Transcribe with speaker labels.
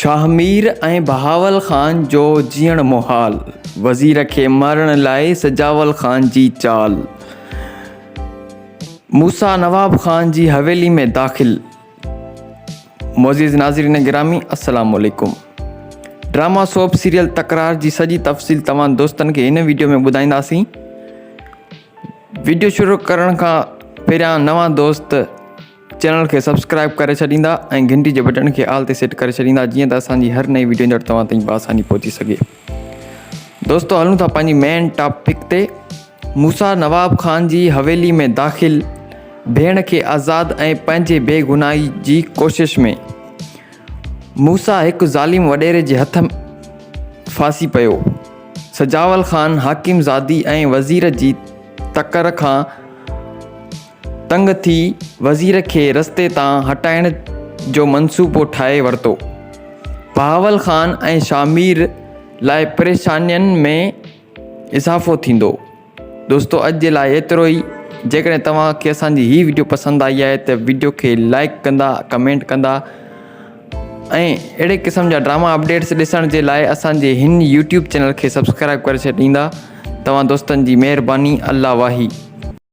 Speaker 1: شاهمير ۽ بهاول خان جو جيئڻ محال، وزير کي مارڻ لاء سجاول خان جي چال، موسيٰ نواب خان جي حويلي ۾ داخل. معزز ناظرين گرامي السلام عليڪم ڊراما سوپ سيريل تڪرار جي سڄي تفصيل توهان دوستن کي هن ويڊيو ۾ ٻڌائينداسين. ويڊيو شروع ڪرڻ کان پهريان نوان دوست چينل کي سبسڪرائب ڪري ڇڏيندا ۽ گهنٽي جي بٽڻ کي آل تي سيٽ ڪري ڇڏيندا جيئن ته اسان جي هر نئين ويڊيو ايندڙ توهان تائين بآساني پهچي سگهي. دوستو هلون ٿا پنهنجي مين ٽاپڪ تي. موسيٰ نواب خان جي حويلي ۾ داخل ڀيڻ کي آزاد ۽ پنهنجي بي گناهي جي ڪوشش ۾ موسيٰ هڪ ظالم وڏيري جي هٿ ڦاسي پيو. سجاول خان حاڪم زادي ۽ وزير جي تڪر کان تنگ ٿي وزير کي رستي تان هٽائڻ جو منصوبو ٺاهي ورتو. بهاول خان ۽ شاهمير لاء پريشانين ۾ اضافو ٿيندو. دوستو اڄ جي لاء ايترو ئي جيڪڏهن توهان کي اسان جي هي وڊيو پسند آئي آهي ته وڊيو کي لائڪ ڪندا ڪمينٽ ڪندا ۽ اهڙي قسم جا ڊراما اپڊيٽس ڏسڻ جي لاء اسان جي هن يوٽيوب چينل کي سبسڪرائب ڪري ڇڏيندا توهان دوستن جي مهرباني الله واهي.